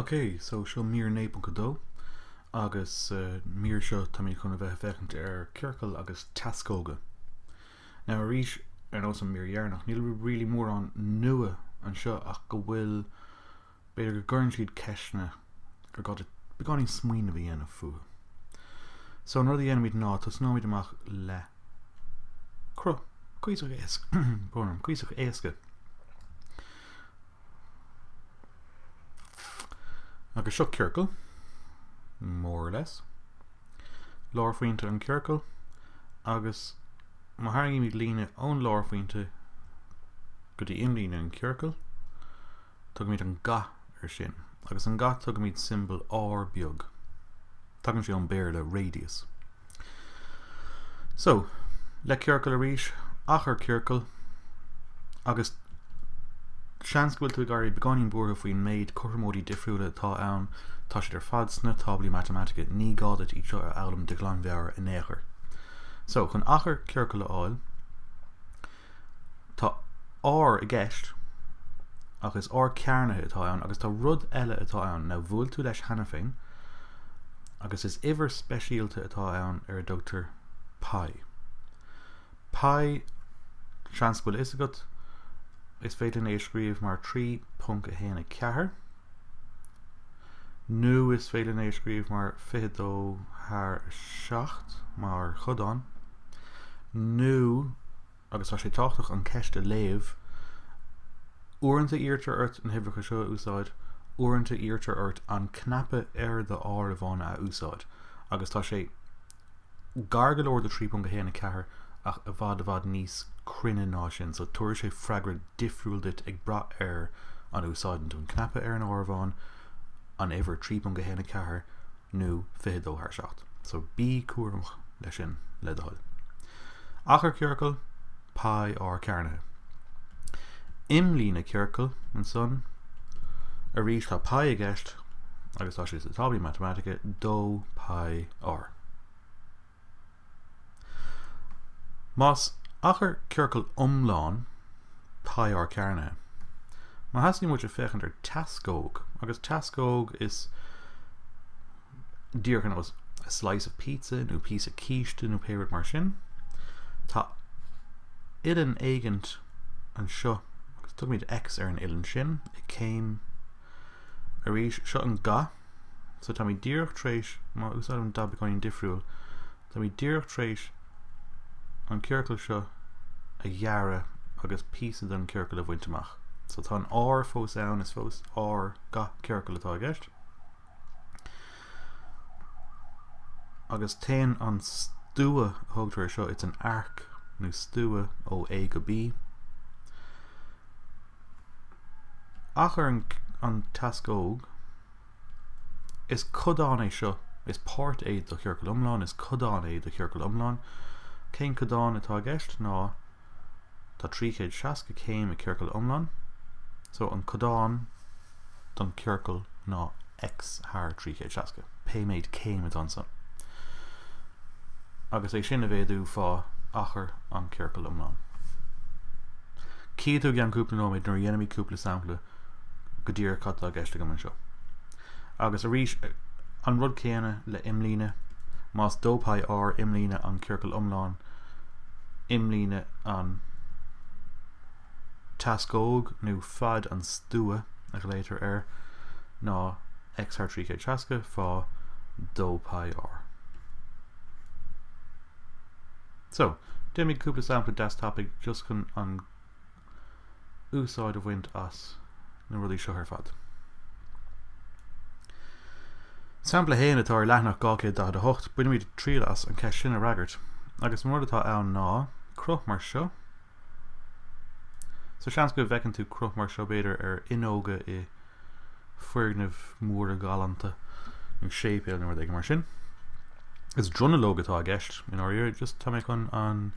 Ok, so seo mír 9.2 agus sa mír seo táimid chun a bheith ag féachaint ar ciorcail agus teascóga. Now arís, ar nós an mír dheireanach, níl really mórán nua anseo ach go bhfuil, b'fhéidir go gcuireann siad ceisteanna gur gá duit beagáinín smaoineamh a dhéanamh fúthu. So an rud a dhéanaimid ná tosnóimid amach le cruth cuíosach éasca, brón orm, cuíosach éasca. Agus seo ciorcal, more or less. Lárphointe an ciorcal agus má tharraingímid líne ón lárphointe go dtí imlíne an ciorcal, tugaimid an ga ar sin. Agus an ga tugaimid siombail R beag. Tagann sé ón Béarla radius. So, le ciorcal arís, achar ciorcail, agus seans go bhfuil tú ag éirí beagáinín buartha faoin méid cothromóidí difriúla atá ann, tá siad ar fad sna táblaí matamaitice, ní gá duit iad seo a fhoghlaim de ghlanmheabhair in aon chor. So, chun achar ciorcail a fháil, Tá R i gceist, ach is R cearnaithe atá ann, agus tá rud eile atá ann. Now, bhuail tú leis cheana féin, agus is uimhir speisialta atá ann ar a dtugtar pi. Pi, seans go bhfuil a fhios agat, is féidir linn é a scríobh mar 3.14, nó is féidir linn é a scríobh mar 22 thar 7 mar chodán, nó agus tá sé tábhachtach an ceist a léamh, uaireanta iarrtar ort na huimhreacha seo a úsáid, uaireanta iarrtar ort an cnaipe ar do áireamhán a úsáid, agus tá sé gar go leor do 3.14 ach i bhfad i bhfad níos cruinne ná sin, so tabharfaidh sé freagra difriúil duit ag brath ar an úsáideann tú an cnaipe ar an áireamhán, an uimhir 3.14 nó 22 thar 7. So bí cúramach leis sin, le do thoil. Achar ciorcail, pi r cearnaithe. Imlíne ciorcail ansan, arís tá pi i gceist agus tá sé sna táblaí matamaitice, 2 pi r. Más achar ciorcail iomlán pi r cearnaithe, má theastaíonn muid a féachaint ar teascóg, agus teascóg is díreach ar nós a slice of pizza nó píosa císte nó pé rud mar sin, tá uillinn éigint anseo, agus tugaimid x ar an uillinn sin, i céim arís, seo an ga. So táimid díreach tar éis, má úsáidim dath beagáinín difriúil, táimid díreach tar éis an ciorcal seo a ghearradh agus píosa den ciorcal a bhaint amach. So tá an R fós ann, is fós R ga ciorcal atá i gceist. Agus téann an stua a thugtar ar seo, it's an arc nó stua ó A go B. Achar an teascóg, is codán é seo, is páirt é de chiorcal iomlán, is codán é de chiorcal iomlán. Cén codán atá i gceist ná tá 360 céim i ciorcal iomlán, so an codán don ciorcal ná x thar 360, pé méid céim atá ansan. Agus é sin a mhéadú fá achar an ciorcal iomlán. Cífidh tú i gceann cúpla nóiméad nuair a dhéanaimid cúpla sampla go díreach cad tá i gceist agam anseo. Agus arís, an rud céanna le imlíne, más 2 pi r imlíne an ciorcal iomlán, imlíne an teascóg nó fad an stua a ghlaotar air ná x thar 360 fá 2 pi r. So, déanaimid cúpla sampla deas tapaidh just chun an úsáid a bhaint as na rudaí seo ar fad. Sampla 1 atá ar leathanach 248, bainimid triail as an cheist sin a fhreagairt, agus an rud atá ann ná cruth mar seo. So seans go bhfeiceann tú cruth mar seo b'fhéidir ar fhuinneoga i foirgnimh mhóra ghalánta nó séipéil nó rud éigin mar sin. Is dronuilleog atá i gceist i ndáiríre, just tá mé chun an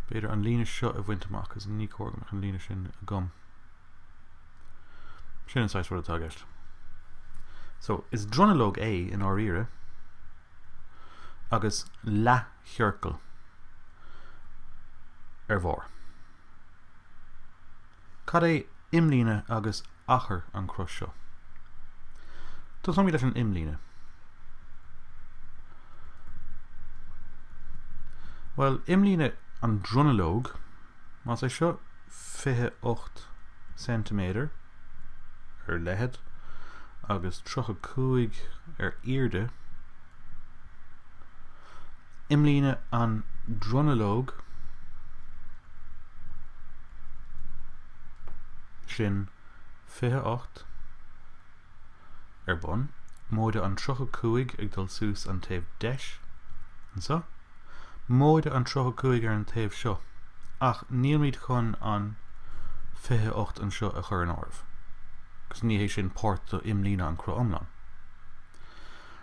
b'fhéidir an líne seo a bhaint amach agus ní cóir go mbeadh an líne sin agam. Sin an saghas rud atá i gceist. So, is dronuilleog é i ndáiríre agus leathchiorcal ar bharr. Cad é imlíne agus achar an cruth seo? Tosóimid leis an imlíne. Bhuel, imlíne an dronuilleog, más é seo 28 ceintiméadar ar leithead agus 35 ar airde, imlíne an dronuilleog sin 28 ar bun, móide an 35 ag dul suas an taobh deis anseo, móide an 35 ar an taobh seo, ach nílmid chun an 28 anseo a chur in áireamh, agus ní hé sin páirt d'imlíne an cruth iomlán.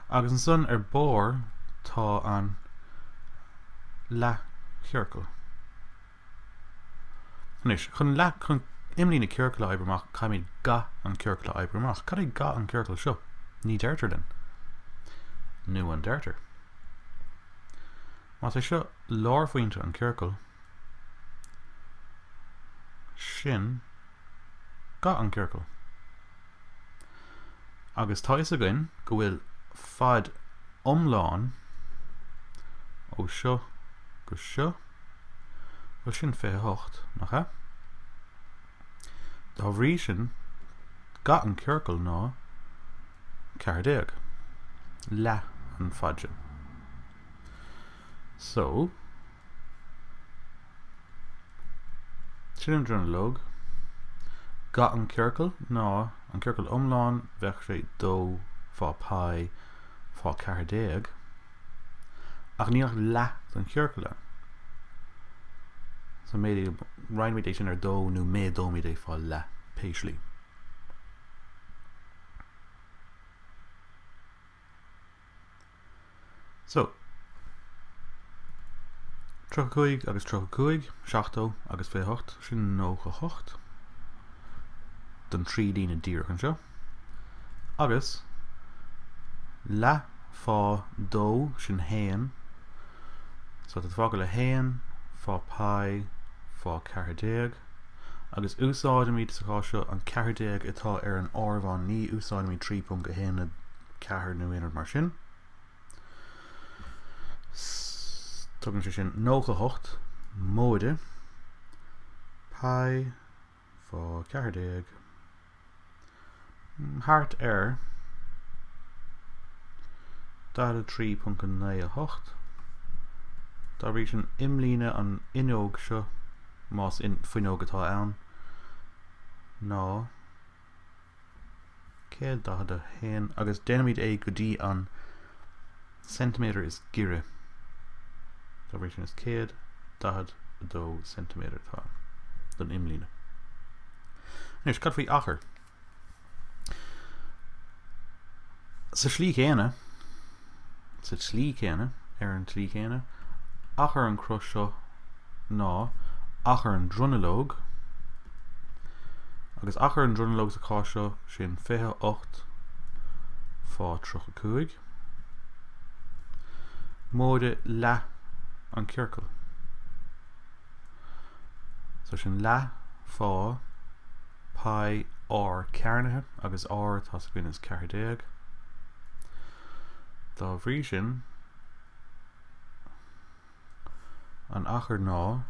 Agus ansan ar barr tá an leathchiorcal. Anois, chun leath, chun imlíne ciorcail a oibriú amach, caithfimid ga an chiorcail a oibriú amach. Cad é ga an chiorcail seo? Ní deirtear linn. Nó an deirtear? Más é seo lárphointe an chiorcail, sin ga an chiorcail. Agus tá fhios againn go bhfuil fad iomlán ó seo go seo, bhuel sin 28, nach ea? Dá bhrí sin, ga an chiorcail ná 14, leath an fad sin. So, Sin an dronuilleog. Ga an chiorcail ná an ciorcal iomlán, bheadh sé 2 fá pi fá 14, ach níl ach leath den chiorcal ann. So roinnimid é sin ar 2 nó méadóimid é fá leath, pé slí. So, 35 agus 35, 70 agus 28, sin 98 don trí líne díreach anseo. Agus leath fá 2, sin 1, so tá fágtha le 1 fá pi fá 14, agus úsáidimid sa chás seo an 14 atá ar an áireamhán, ní úsáidimid 3.1 4 nó aon rud mar sin. Tugann sé sin 98 móide pi fá 14 thart ar 43.98. Dá bhrí sin imlíne an fhuinneog seo, más fuinneog atá ann, ná 141 agus déanaimid é go dtí an ceintiméadar is giorra. Dá bhrí sin is 142 ceintiméadar atá ann don imlíne. Anois, cad faoi achar? Sa slí chéanna, sa tslí chéanna, ar an tslí chéanna, achar an cruth seo ná achar an dronuilleog, agus achar an dronuilleog sa chás seo sin 28 fá 35, móide leath an chiorcail. So sin leath fá pi r cearnaithe agus r tá 's againn is 14. Dá bhrí sin, an achar ná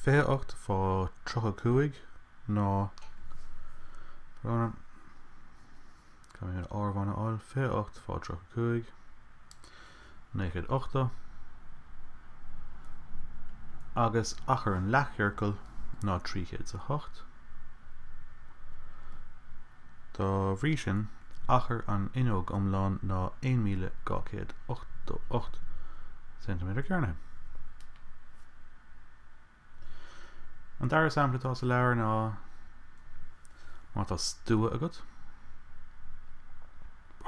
28 fá 35 ná Caithfidh mé an áireamhán a fháil 28 fá 35 980 agus achar an leathchiorcail ná 308. Dá bhrí sin, achar an fhuinneog iomlán ná 1288 ceintiméadar cearnaithe. An dara sampla atá sa leabhar ná má tá stua agat,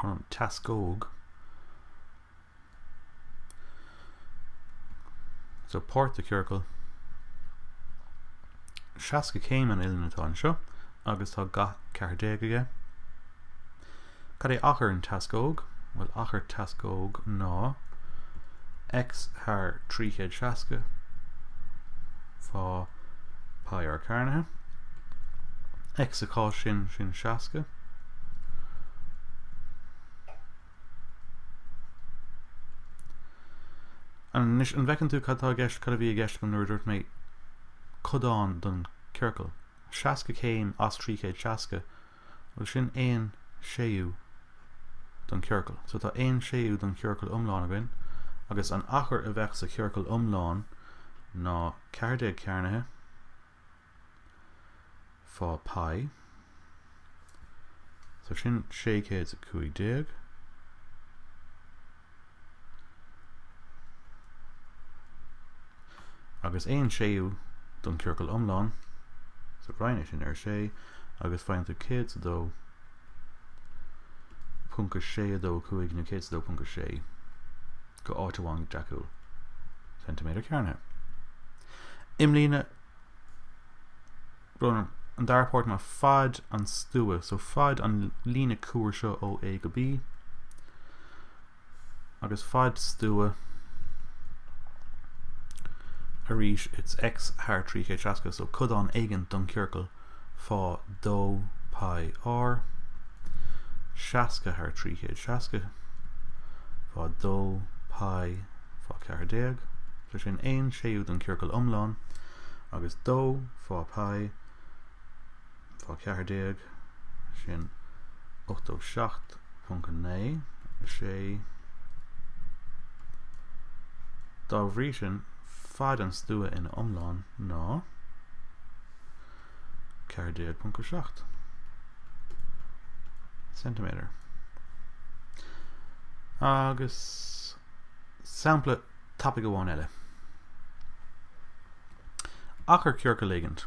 an teascóg, so páirt de chiorcal, 60 céim an uillinn atá anseo agus tá ga 14 aige. Cad é achar an teascóg? Bhuel achar teascóg ná x thar 360. fá pi r cearnaithe. X sa chás sin, sin 60. Anois, an bhfeiceann tú cad tá i gceist, cad a bhí i gceist agam nuair a dúirt mé codán don ciorcal? 60 céim as 360, bhuel sin 1 séú don ciorcal. So tá 1 séú don chiorcal iomlán againn, agus an achar a bheadh sa chiorcal iomlán ná 14 cearnaithe fá pi. So sin 615. Agus 1 séú don ciorcal iomlán, so roinn é sin ar 6 agus faigheann tú 102.625 nó 102.6 go áit amháin deachúil ceintiméadar cearnaithe. Imlíne Brón orm, an dara páirt ná fad an stua, so fad an líne cuar seo ó A go B, agus fad stua arís it's x thar 360, so codán éigin don ciorcal fá 2 pi r, 60 thar 360 fá 2 pi fá 14, so sin 1 séú don ciorcal iomlán, agus 2 fá pi fá 14, sin 87.9, 6. Dá bhrí sin, fad an stua ina iomlán ná 14.7 ceintiméadar. Agus sampla tapaidh amháin eile. Achar ciorcail éigint.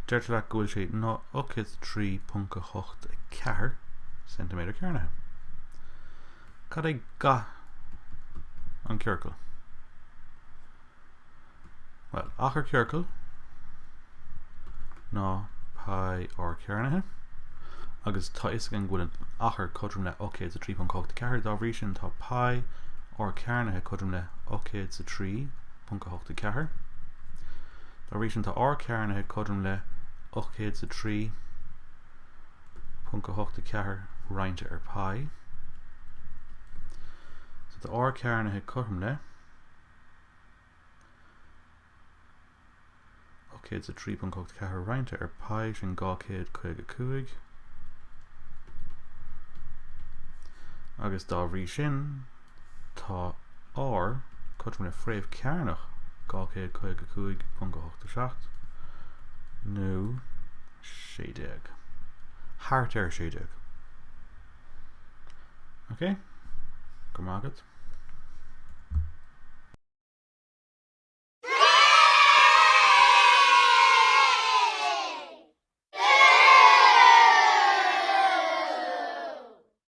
Deirtear leat go bhfuil sé 803.84 ceintiméadar cearnaithe. Cad é ga an ciorcail? Bhuel, achar ciorcail ná pi r cearnaithe, agus tá fhios againn go bhfuil an achar cothrom le 803.84, dá bhrí sin tá pi r cearnaithe cothrom le 803.84. Dá bhrí sin tá r cearnaithe cothrom le 803.84 roinnte ar pi. So tá r cearnaithe cothrom le 803.84 roinnte ar pi, sin 255. Agus dá bhrí sin, tá R cothrom le fréamh cearnach 255.87 nó 16. Thart ar 16. Ok? Go maith agat.